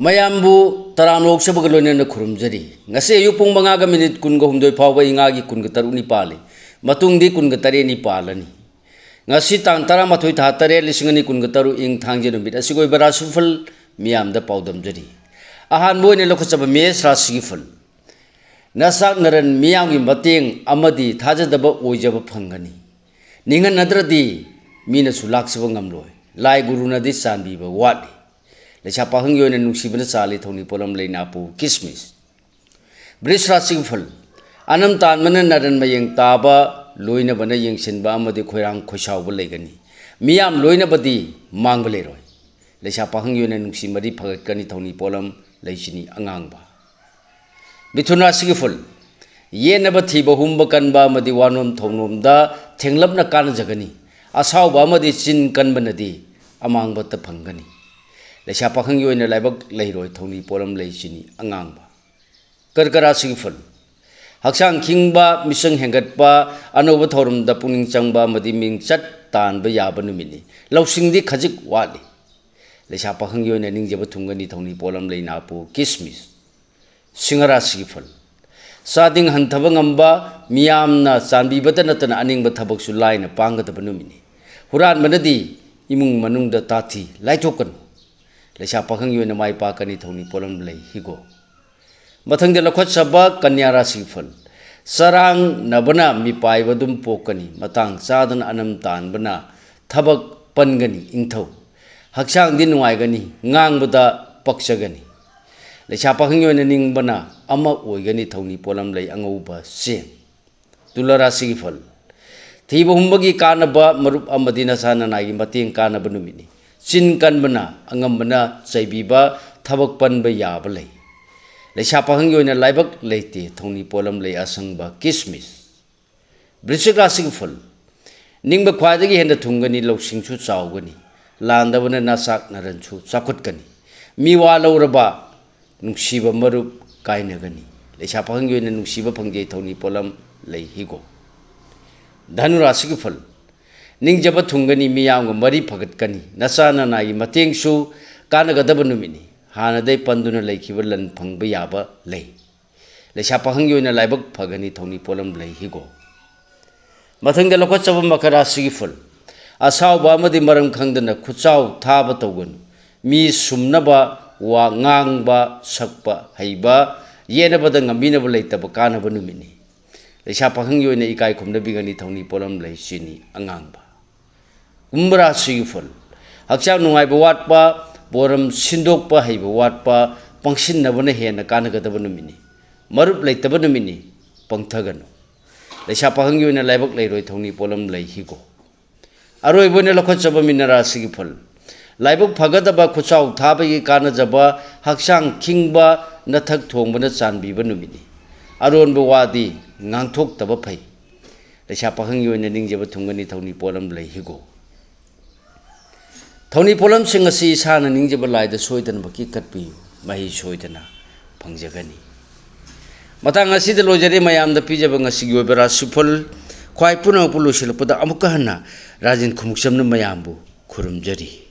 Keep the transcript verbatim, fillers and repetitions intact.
ꯃꯌꯥꯝꯕꯨ ꯇꯔꯥꯝꯅ ꯑꯣꯛꯆꯕꯒ ꯂꯣꯏꯅꯅ ꯈꯨꯔꯨꯝꯖꯔꯤ꯫ ꯉꯁꯤ ꯑꯌꯨꯛ ꯄꯨꯡ ꯃꯉꯥꯒ ꯃꯤꯅꯤꯠ ꯀꯨꯟꯒ ꯍꯨꯝꯗꯣꯏ ꯐꯥꯎꯕ ꯏꯉꯥꯒꯤ ꯀꯨꯟꯒ ꯇꯔꯨꯛꯅꯤ ꯄꯥꯜꯂꯤ꯫ ꯃꯇꯨꯡꯗꯤ ꯀꯨꯟꯒ ꯇꯔꯦꯠꯅꯤ ꯄꯥꯜꯂꯅꯤ꯫ ꯉꯁꯤ ꯇꯥꯡ ꯇꯔꯥꯃꯥꯊꯣꯏ ꯊꯥ ꯇꯔꯦꯠ ꯂꯤꯁꯤꯡ ꯑꯅꯤ ꯀꯨꯟꯒ ꯇꯔꯨꯛ ꯏꯪ ꯊꯥꯡꯖ ꯅꯨꯃꯤꯠ ꯑꯁꯤꯒꯤ ꯑꯣꯏꯕ ꯔꯥꯁꯤꯐꯜ ꯃꯤꯌꯥꯝꯗ ꯄꯥꯎꯗꯝꯖꯔꯤ꯫ ꯑꯍꯥꯟꯕ ꯑꯣꯏꯅ ꯂꯧꯈꯠꯆꯕ ꯃꯦꯁ ꯔꯥꯁꯤꯒꯤ ꯐꯜ꯫ ꯅꯆꯥꯛ ꯅꯔꯟ ꯃꯤꯌꯥꯝꯒꯤ ꯃꯇꯦꯡ ꯑꯃꯗꯤ ꯊꯥꯖꯗꯕ ꯑꯣꯏꯖꯕ ꯐꯪꯒꯅꯤ꯫ ꯅꯤꯡꯍꯟꯅꯗ꯭ꯔꯗꯤ ꯃꯤꯅꯁꯨ ꯂꯥꯛꯆꯕ ꯉꯝꯂꯣꯏ꯫ ꯂꯥꯏ ꯒꯨꯔꯨꯅꯗꯤ ꯆꯥꯟꯕꯤꯕ ꯋꯥꯠꯂꯤ꯫ ꯂꯩꯁꯥ ꯄꯥꯈꯪꯒꯤ ꯑꯣꯏꯅ ꯅꯨꯡꯁꯤꯕꯅ ꯆꯥꯜꯂꯤ ꯊꯧꯅꯤ ꯄꯣꯠꯂꯝ ꯂꯩꯅꯥꯄꯨ ꯀꯤꯁꯃꯤꯁ꯫ ꯕ꯭ꯔꯤꯁ ꯔꯥꯁꯤꯒꯤ ꯐꯜ꯫ ꯑꯅꯝ ꯇꯥꯟꯕꯅ ꯅꯔꯟ ꯃꯌꯦꯡ ꯇꯥꯕ, ꯂꯣꯏꯅꯕꯅ ꯌꯦꯡꯁꯤꯟꯕ ꯑꯃꯗꯤ ꯈꯣꯏꯔꯥꯡ ꯈꯣꯏꯁꯥꯎꯕ ꯂꯩꯒꯅꯤ꯫ ꯃꯤꯌꯥꯝ ꯂꯣꯏꯅꯕꯗꯤ ꯃꯥꯡꯕ ꯂꯩꯔꯣꯏ꯫ ꯂꯩꯁꯥ ꯄꯥꯈꯪꯒꯤ ꯑꯣꯏꯅ ꯅꯨꯡꯁꯤ ꯃꯔꯤ ꯐꯒꯠꯀꯅꯤ ꯊꯧꯅꯤ ꯄꯣꯠꯂꯝ ꯂꯩꯆꯤꯅꯤ ꯑꯉꯥꯡꯕ꯫ ꯃꯤꯊꯨꯟ ꯔꯥꯁꯤꯒꯤ ꯐꯜ꯫ ꯌꯦꯠꯅꯕ ꯊꯤꯕ ꯍꯨꯝꯕ ꯀꯟꯕ ꯑꯃꯗꯤ ꯋꯥꯅꯣꯝ ꯊꯧꯅꯣꯝꯗ ꯊꯦꯡꯂꯞꯅ ꯀꯥꯟꯅꯖꯒꯅꯤ꯫ ꯑꯁꯥꯎꯕ ꯑꯃꯗꯤ ꯆꯤꯟ ꯀꯟꯕꯅꯗꯤ ꯑꯃꯥꯡꯕꯇ ꯐꯪꯒꯅꯤ꯫ ꯂꯩꯁꯥ ꯄꯥꯈꯪꯒꯤ ꯑꯣꯏꯅ ꯂꯥꯏꯕꯛ ꯂꯩꯔꯣꯏ ꯊꯧꯅꯤ ꯄꯣꯠꯂꯝ ꯂꯩꯆꯤꯅꯤ ꯑꯉꯥꯡꯕ꯫ ꯀꯔꯀ ꯔꯥꯁꯤꯒꯤ ꯐꯜ꯫ ꯍꯛꯆꯥꯡ ꯈꯤꯡꯕ, ꯃꯤꯆꯪ ꯍꯦꯟꯒꯠꯄ, ꯑꯅꯧꯕ ꯊꯧꯔꯝꯗ ꯄꯨꯛꯅꯤꯡ ꯆꯪꯕ ꯑꯃꯗꯤ ꯃꯤꯡꯆꯠ ꯇꯥꯟꯕ ꯌꯥꯕ ꯅꯨꯃꯤꯠꯅꯤ꯫ ꯂꯧꯁꯤꯡꯗꯤ ꯈꯖꯤꯛ ꯋꯥꯠꯂꯤ꯫ ꯂꯩꯁꯥ ꯄꯥꯈꯪꯒꯤ ꯑꯣꯏꯅ ꯅꯤꯡꯖꯕ ꯊꯨꯡꯒꯅꯤ ꯊꯧꯅꯤ ꯄꯣꯠꯂꯝ ꯂꯩꯅꯥꯄꯨ ꯀꯤꯁꯃꯤꯁ꯫ ꯁꯤꯡꯍ ꯔꯥꯁꯤꯒꯤ ꯐꯜ꯫ ꯆꯥꯗꯤꯡ ꯍꯟꯊꯕ ꯉꯝꯕ, ꯃꯤꯌꯥꯝꯅ ꯆꯥꯟꯕꯤꯕꯇ ꯅꯠꯇꯅ ꯑꯅꯤꯡꯕ ꯊꯕꯛꯁꯨ ꯂꯥꯏꯅ ꯄꯥꯡꯒꯗꯕ ꯅꯨꯃꯤꯠꯅꯤ꯫ ꯍꯨꯔꯥꯟꯕꯅꯗꯤ ꯏꯃꯨꯡ ꯃꯅꯨꯡꯗ ꯇꯥꯊꯤ ꯂꯥꯏꯊꯣꯛꯀꯅꯨ꯫ ꯂꯩꯁꯥ ꯄꯥꯈꯪꯒꯤ ꯑꯣꯏꯅ ꯃꯥꯏ ꯄꯥꯛꯀꯅꯤ ꯊꯧꯅꯤ ꯄꯣꯠꯂꯝ ꯂꯩ ꯍꯤꯒꯣꯛ꯫ ꯃꯊꯪꯗ ꯂꯧꯈꯠꯆꯕ ꯀꯟꯌꯥ ꯔꯥꯁꯤꯒꯤ ꯐꯜ꯫ ꯆꯔꯥꯡꯅꯕꯅ ꯃꯤꯄꯥꯏꯕ ꯑꯗꯨꯝ ꯄꯣꯛꯀꯅꯤ꯫ ꯃꯇꯥꯡ ꯆꯥꯗꯅ ꯑꯅꯝ ꯇꯥꯟꯕꯅ ꯊꯕꯛ ꯄꯟꯒꯅꯤ ꯏꯪꯊꯧ꯫ ꯍꯛꯆꯥꯡꯗꯤ ꯅꯨꯡꯉꯥꯏꯒꯅꯤ, ꯉꯥꯡꯕꯗ ꯄꯛꯆꯒꯅꯤ꯫ ꯂꯩꯁꯥ ꯄꯥꯈꯪꯒꯤ ꯑꯣꯏꯅ ꯅꯤꯡꯕꯅ ꯑꯃ ꯑꯣꯏꯒꯅꯤ ꯊꯧꯅꯤ ꯄꯣꯠꯂꯝ ꯂꯩ ꯑꯉꯧꯕ ꯆꯦꯡ꯫ ꯇꯨꯂꯥ ꯔꯥꯁꯤꯒꯤ ꯐꯜ꯫ ꯊꯤꯕ ꯍꯨꯝꯕꯒꯤ ꯀꯥꯟꯅꯕ, ꯃꯔꯨꯞ ꯑꯃꯗꯤ ꯅꯁꯥ ꯅꯅꯥꯏꯒꯤ ꯃꯇꯦꯡ ꯀꯥꯟꯅꯕ ꯅꯨꯃꯤꯠꯅꯤ꯫ ꯆꯤꯟ ꯀꯟꯕꯅ ꯑꯉꯝꯕꯅ ꯆꯩꯕꯤꯕ, ꯊꯕꯛ ꯄꯟꯕ ꯌꯥꯕ ꯂꯩ꯫ ꯂꯩꯁꯥ ꯄꯥꯈꯪꯒꯤ ꯑꯣꯏꯅ ꯂꯥꯏꯕꯛ ꯂꯩꯇꯦ ꯊꯧꯅꯤ ꯄꯣꯠꯂꯝ ꯂꯩ ꯑꯁꯪꯕ ꯀꯤꯁꯃꯤꯁ꯫ ꯕ꯭ꯔꯤꯁꯤꯛ ꯔꯥꯁꯤꯒꯤ ꯐꯜ꯫ ꯅꯤꯡꯕ ꯈ꯭ꯋꯥꯏꯗꯒꯤ ꯍꯦꯟꯅ ꯊꯨꯡꯒꯅꯤ, ꯂꯧꯁꯤꯡꯁꯨ ꯆꯥꯎꯒꯅꯤ꯫ ꯂꯥꯟꯗꯕꯅ ꯅꯆꯥꯛ ꯅꯔꯟꯁꯨ ꯆꯥꯎꯈꯠꯀꯅꯤ꯫ ꯃꯤꯋꯥ ꯂꯧꯔꯕ ꯅꯨꯡꯁꯤꯕ ꯃꯔꯨꯞ ꯀꯥꯏꯅꯒꯅꯤ꯫ ꯂꯩꯁꯥ ꯄꯥꯈꯪꯒꯤ ꯑꯣꯏꯅ ꯅꯨꯡꯁꯤꯕ ꯐꯪꯖꯩ ꯊꯧꯅꯤ ꯄꯣꯠꯂꯝ ꯂꯩ ꯍꯤꯒꯣꯛ꯫ ꯙꯅꯨ ꯔꯥꯁꯤꯒꯤ ꯐꯜ꯫ ꯅꯤꯡꯖꯕ ꯊꯨꯡꯒꯅꯤ, ꯃꯤꯌꯥꯝꯒ ꯃꯔꯤ ꯐꯒꯠꯀꯅꯤ꯫ ꯅꯆꯥ ꯅꯅꯥꯏꯒꯤ ꯃꯇꯦꯡꯁꯨ ꯀꯥꯟꯅꯒꯗꯕ ꯅꯨꯃꯤꯠꯅꯤ꯫ ꯍꯥꯟꯅꯗꯩ ꯄꯟꯗꯨꯅ ꯂꯩꯈꯤꯕ ꯂꯟ ꯐꯪꯕ ꯌꯥꯕ ꯂꯩ꯫ ꯂꯩꯁꯥ ꯄꯥꯈꯪꯒꯤ ꯑꯣꯏꯅ ꯂꯥꯏꯕꯛ ꯐꯒꯅꯤ, ꯊꯧꯅꯤ ꯄꯣꯠꯂꯝ ꯂꯩ ꯍꯤꯒꯣꯛ꯫ ꯃꯊꯪꯗ ꯂꯧꯈꯠꯆꯕ ꯃꯀꯔ ꯔꯥꯁꯤꯒꯤ ꯐꯨꯜ꯫ ꯑꯁꯥꯎꯕ ꯑꯃꯗꯤ ꯃꯔꯝ ꯈꯪꯗꯅ ꯈꯨꯠꯆꯥꯎ ꯊꯥꯕ ꯇꯧꯒꯅꯨ꯫ ꯃꯤ ꯁꯨꯝꯅꯕ ꯋꯥ ꯉꯥꯡꯕ, ꯁꯛꯄ ꯍꯩꯕ, ꯌꯦꯠꯅꯕꯗ ꯉꯝꯕꯤꯅꯕ ꯂꯩꯇꯕ ꯀꯥꯟꯅꯕ ꯅꯨꯃꯤꯠꯅꯤ꯫ ꯂꯩꯁꯥ ꯄꯥꯈꯪꯒꯤ ꯑꯣꯏꯅ ꯏꯀꯥꯏ ꯈꯨꯝꯅꯕꯤꯒꯅꯤ, ꯊꯧꯅꯤ ꯄꯣꯠꯂꯝ ꯂꯩ ꯆꯤꯅꯤ ꯑꯉꯥꯡꯕ꯫ ꯀꯨꯝꯚ ꯔꯥꯁꯤꯒꯤ ꯐꯨꯜ꯫ ꯍꯛꯆꯥꯡ ꯅꯨꯡꯉꯥꯏꯕ ꯋꯥꯠꯄ, ꯄꯣꯔꯝ ꯁꯤꯟꯗꯣꯛꯄ ꯍꯩꯕ ꯋꯥꯠꯄ, ꯄꯪꯁꯤꯟꯅꯕꯅ ꯍꯦꯟꯅ ꯀꯥꯟꯅꯒꯗꯕ ꯅꯨꯃꯤꯠꯅꯤ꯫ ꯃꯔꯨꯞ ꯂꯩꯇꯕ ꯅꯨꯃꯤꯠꯅꯤ, ꯄꯪꯊꯒꯅꯨ꯫ ꯂꯩꯁꯥ ꯄꯥꯈꯪꯒꯤ ꯑꯣꯏꯅ ꯂꯥꯏꯕꯛ ꯂꯩꯔꯣꯏ, ꯊꯧꯅꯤ ꯄꯣꯠꯂꯝ ꯂꯩ ꯍꯤꯒꯣꯛ꯫ ꯑꯔꯣꯏꯕ ꯑꯣꯏꯅ ꯂꯧꯈꯠꯆꯕ ꯃꯤꯅ ꯔꯥꯁꯤꯒꯤ ꯐꯨꯜ꯫ ꯂꯥꯏꯕꯛ ꯐꯒꯗꯕ, ꯈꯨꯠꯆꯥꯎ ꯊꯥꯕꯒꯤ ꯀꯥꯟꯅꯖꯕ, ꯍꯛꯆꯥꯡ ꯈꯤꯡꯕ, ꯅꯊꯛ ꯊꯣꯡꯕꯅ ꯆꯥꯟꯕꯤꯕ ꯅꯨꯃꯤꯠꯅꯤ꯫ ꯑꯔꯣꯟꯕ ꯋꯥꯗꯤ ꯉꯥꯡꯊꯣꯛꯇꯕ ꯐꯩ꯫ ꯂꯩꯁꯥ ꯄꯥꯈꯪꯒꯤ ꯑꯣꯏꯅ ꯅꯤꯡꯖꯕ ꯊꯨꯡꯒꯅꯤ, ꯊꯧꯅꯤ ꯄꯣꯠꯂꯝ ꯂꯩ ꯍꯤꯒꯣꯛ꯫ ꯊꯧꯅꯤ ꯄꯣꯠꯂꯝꯁꯤꯡ ꯑꯁꯤ ꯏꯁꯥꯅ ꯅꯤꯡꯖꯕ ꯂꯥꯏꯗ ꯁꯣꯏꯗꯅꯃꯛꯀꯤ ꯀꯠꯄꯤꯌꯨ, ꯃꯍꯩ ꯁꯣꯏꯗꯅ ꯐꯪꯖꯒꯅꯤ꯫ ꯃꯇꯥꯡ ꯑꯁꯤꯗ ꯂꯣꯏꯖꯔꯦ ꯃꯌꯥꯝꯗ ꯄꯤꯖꯕ ꯉꯁꯤꯒꯤ ꯑꯣꯏꯕ ꯔꯥꯁꯤꯐꯜ꯫ ꯈ꯭ꯋꯥꯏ ꯄꯨꯝꯅꯃꯛꯄꯨ ꯂꯣꯏꯁꯤꯜꯂꯛꯄꯗ ꯑꯃꯨꯛꯀ ꯍꯟꯅ ꯔꯥꯖꯦꯟ ꯈꯨꯃꯨꯛꯆꯝꯅ ꯃꯌꯥꯝꯕꯨ ꯈꯨꯔꯨꯝꯖꯔꯤ꯫